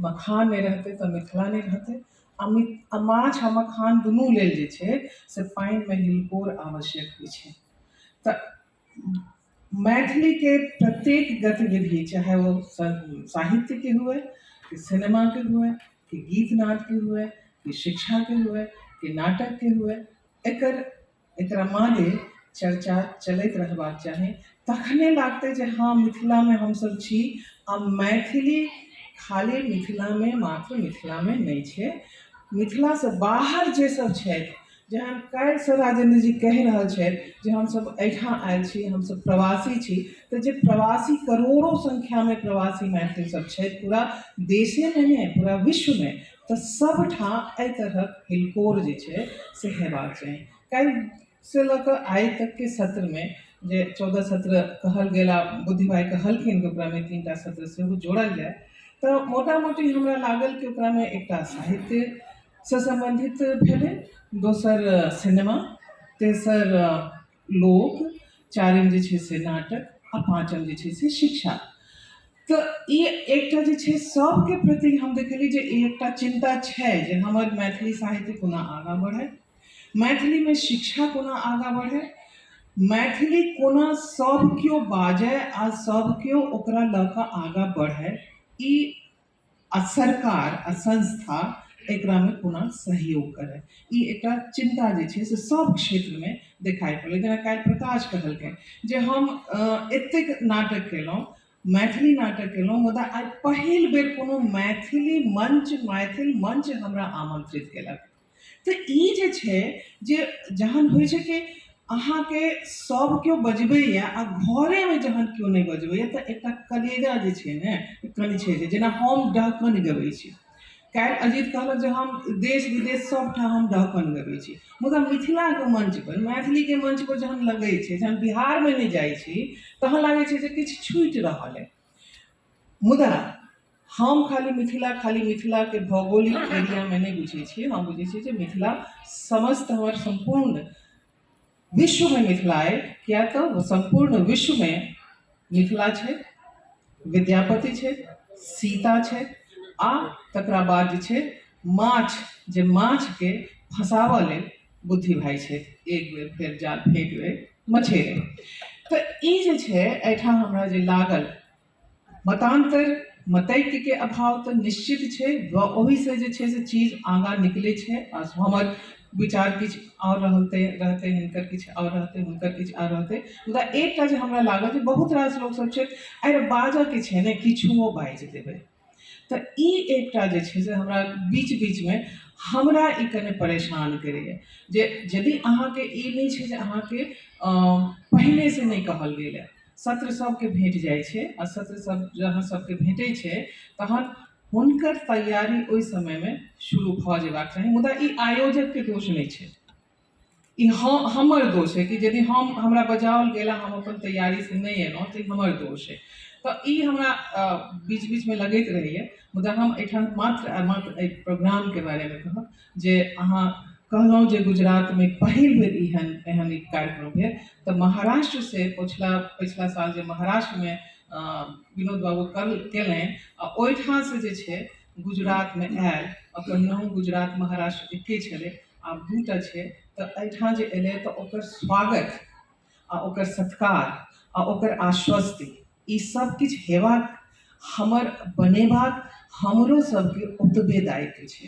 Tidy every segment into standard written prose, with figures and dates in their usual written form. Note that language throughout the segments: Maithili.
मखान नहि रहतै तऽ मिथिला नहि रहतै। आ माछ आ मखान दुनू लेल जे छै से पानिमे हिलकोर आवश्यक होइ छै। तऽ मैथिलीके प्रत्येक गतिविधि, चाहे ओ साहित्यके हुए कि सिनेमाके हुए कि गीत नादके हुए कि शिक्षाके हुए कि नाटकके हुए, एकरा मादे चर्चा चलैत रहबाक चाही। तखने लागतै जे हँ, मिथिलामे हमसभ छी आ मैथिली खाली मिथिलामे, मात्र मिथिलामे नहि छै। मिथिलासँ बाहर जे सब छथि, जहन काल्हिसँ राजेन्द्र जी कहि रहल छथि जे हमसभ एहिठाम आयल छी, हमसभ प्रवासी छी, तऽ जे प्रवासी, करोड़ो संख्यामे प्रवासी मैथिल सब छथि, पूरा देशेमे नहि, पूरा विश्वमे, तऽ सभठाम एहि तरहक हिलकोर जे छै से हेबाक चाही। काल्हिसँ लऽ कऽ आइ तकके सत्रमे जे 14 सत्र कहल गेल आ बुद्धि भाइ कहलखिन कि ओकरामे 3टा सत्र सेहो जोड़ल जाय, तऽ मोटा मोटी हमरा लागल कि ओकरामे एकटा साहित्यसँ सम्बन्धित भेलै, दोसर सिनेमा, तेसर लोक, चारिम जे छै से नाटक आ पाँचम जे छै से शिक्षा। तऽ ई एकटा जे छै सबके प्रति हम देखलियै जे ई एकटा चिन्ता छै जे हमर मैथिली साहित्य कोना आगाँ बढ़ै, मैथिलीमे शिक्षा कोना आगाँ बढ़ै, मैथिली कोना सब केओ बाजै आ सब केओ ओकरा लऽ कऽ आगाँ बढ़ै, ई आ सरकार आ संस्था एकरामे कोना सहयोग करै। ई एकटा चिन्ता जे छै से सब क्षेत्रमे देखाइ पड़लै। जेना काल्हि प्रकाश कहलकै जे हम एतेक नाटक केलहुँ, मैथिली नाटक केलहुँ, मुदा आइ पहिल बेर कोनो मैथिली मंच, मैथिल मंच हमरा आमन्त्रित केलक। तऽ ई जे छै जे जहन होइ छै कि अहाँके सब केओ बजबैए आ घरेमे जहन केओ नहि बजबैए तऽ एकटा कलेजा जे छै ने कनि छै। जेना हम डहकन गबै छी, काल्हि अजीत कहलक जे हम देश विदेश सबठाम हम डहकन गबै छी, मुदा मिथिलाके मंचपर, मैथिलीके मंचपर जहन लगै छै, जहन बिहारमे नहि जाइ छी तहन लागै छै जे किछु छूटि रहल अइ। मुदा हम खाली मिथिला, खाली मिथिलाके भौगोलिक एरियामे नहि बुझै छियै, हम बुझै छियै जे मिथिला समस्त हमर सम्पूर्ण विश्वमे मिथिला अइ, किया तऽ सम्पूर्ण विश्वमे मिथिला छै, विद्यापति छै, सीता छै आ तकरा बाद जे छै माछ, जे माछके फँसाबऽ लेल बुद्धि भाइ छथि, एक बेर फेर जाल फेंकबै मछेरे। तऽ ई जे छै एहिठाम हमरा जे लागल मतान्तर मतैक्यके अभाव तऽ निश्चित छै, ओहिसँ जे छै से चीज आगाँ निकलै छै। आ हमर विचार किछु आओर रहतै रहतै हिनकर किछु आओर रहतै, हुनकर किछु आओर रहतै, मुदा एकटा जे हमरा लागल जे बहुत रास लोकसभ छै, अरे बाजऽके छै ने, किछुओ बाजि देबै। तऽ ई एकटा जे छै से हमरा बीच बीचमे हमरा ई कने परेशान करैए जे यदि अहाँके ई नहि छै जे अहाँके पहिनेसँ नहि कहल गेल हँ। सत्र सबके भेट जाइ छै आ सत्र सब जहाँ सबके भेटै छै तहन हुनकर तैयारी ओहि समयमे शुरू भऽ जेबाक चाही। मुदा ई आयोजकके दोष नहि छै, ई हमर दोष है कि यदि हम हमरा बजाओल गेल आ हम अपन तैयारीसँ नहि एलहुँ तऽ ई हमर दोष है। तऽ ई हमरा बीच बीचमे लगैत रहैए। मुदा हम एहिठाम मात्र आ मात्र एहि प्रोग्रामके बारेमे कहब जे अहाँ कहलहुँ जे गुजरातमे पहिल बेर एहन एहन एक कार्यक्रम भेल, तऽ महाराष्ट्रसँ पछिला पछिला साल जे महाराष्ट्रमे विनोद बाबू कयलनि आ ओहिठामसँ जे छै गुजरातमे आयल, आ पहिनहुँ गुजरात महाराष्ट्र एके छलै, आब दूटा छै, तऽ एहिठाम जे एलै तऽ ओकर स्वागत आ ओकर सत्कार आ ओकर आश्वस्ति, ई सब किछु हेबाक, हमर बनेबाक हमरो सबके ओतबे दायित्व छै।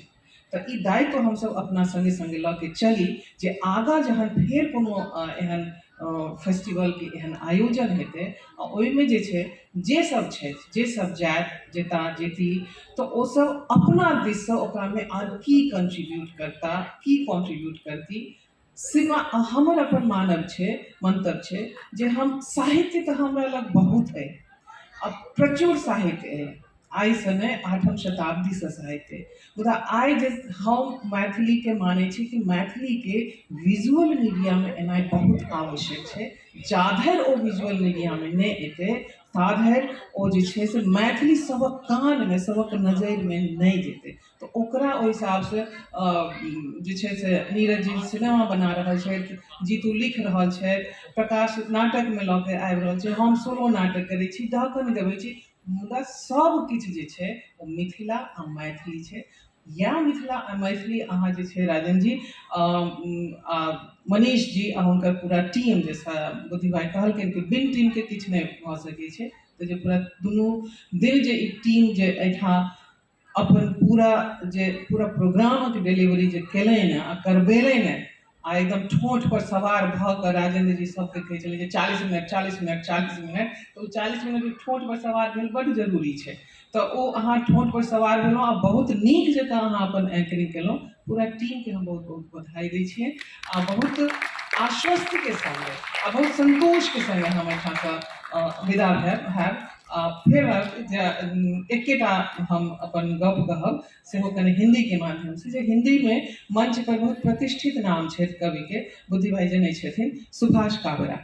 तऽ ई दायित्व हमसब अपना सङ्गे सङ्गे लऽ के चली जे आगाँ जहन फेर कोनो एहन फेस्टिवलके एहन आयोजन हेतै आ ओहिमे जे छै जे सब छथि, जे सब जायत, जेता, जेती, तऽ ओ सब अपना दिससँ ओकरामे आर की कंट्रीब्यूट करता, की कंट्रीब्यूट करती। सीमा हमर अपन मानव छै, मंतव्य छै जे हम साहित्य तऽ हमरा लग बहुत अइ आ प्रचुर साहित्य अइ, आइसँ नहि, 8म शताब्दीसँ साहित्य अइ, मुदा आइ जे हम मैथिलीके मानै छी कि मैथिलीके विजुअल मीडियामे एनाइ बहुत आवश्यक छै। जाधरि ओ विजुअल मीडियामे नहि एतै ताधरि ओ जे छै से मैथिली सबक कानमे, सबक नजरिमे नहि जेतै। तऽ ओकरा ओहि हिसाबसँ जे छै से नीरज जी सिनेमा बना रहल छथि, जीतू लिख रहल छथि, प्रकाश नाटकमे लऽ के आबि रहल छै, हम सोलो नाटक करै छी, डहकन गबै छी, मुदा सब किछु जे छै ओ मिथिला आ मैथिली छै। इएह मिथिला आ मैथिली अहाँ जे छै राजन जी आ मनीष जी आ हुनकर पूरा टीम, जे बुद्धि भाइ कहलखिन कि बिन टीमके किछु नहि भऽ सकै छै, तऽ जे पूरा दुनू दिन जे ई टीम जे एहिठाम अपन पूरा जे पूरा प्रोग्रामके डिलीवरी जे केलनि आ करबेलनि आ एकदम ठोंठ पर सवार भऽ कऽ राजेन्द्र जी सबके कहै छलै जे 40 मिनट 40 मिनट 40 मिनट, तऽ ओ 40 मिनट ठोंठ पर सवार भेल बड्ड जरूरी छै। तऽ ओ अहाँ ठोंठ पर सवार भेलहुँ आ बहुत नीक जकाँ अहाँ अपन एंकरिंग केलहुँ। पूरा टीमके हम बहुत बहुत बधाई दै छियै आ बहुत आश्वस्तिके सङ्गे आ बहुत सन्तोषके सङ्गे हम एहिठामसँ विदा हैब। आ फेर एकेटा हम अपन गप कहब, सेहो कनि हिन्दीके माध्यमसँ, जे हिन्दीमे मंच पर बहुत प्रतिष्ठित नाम छथि कविके, बुद्धि भाइ जनै छथिन, सुभाष काबरा।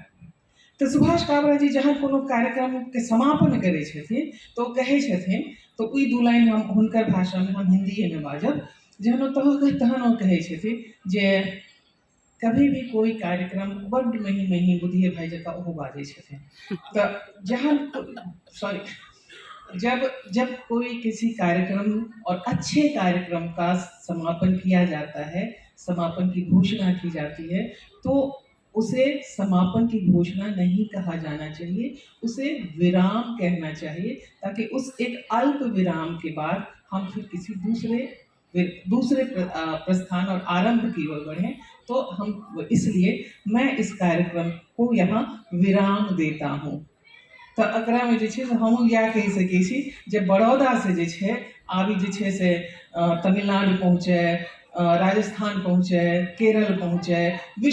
तऽ सुभाष काबरा जी जहाँ कोनो कार्यक्रमके समापन करै छथिन तऽ ओ कहै छथिन, तऽ ओहि दू लाइन हम हुनकर भाषामे हम हिन्दीएमे बाजब, जहन ओ तहन ओ कहै छथिन जे कभी भी कोई कार्यक्रम बड्ड मही मही बुद्धिए भाइ जकाँ ओहो बाजै छथिन। तऽ जहन सॉरी जब जब कोई किसी कार्यक्रम और अच्छे कार्यक्रम का समापन किया जाता है, समापन की घोषणा की जाती है, तो उसे समापन की घोषणा नहीं कहा जाना चाहिए, उसे विराम कहना चाहिए, ताकि उस एक अल्प विराम के बाद हम फिर किसी दूसरे दूसरे प्रस्थान और आरंभ की ओर बढ़ें। तो हम इसलिए मैं इस कार्यक्रम को यहाँ विराम देता हूँ। तऽ एकरामे जे छै से हमहूँ इएह कहि सकै छी जे बड़ौदासँ जे छै आब जे छै से तमिलनाडु पहुँचै, राजस्थान पहुँचै, केरल पहुँचै, विश्व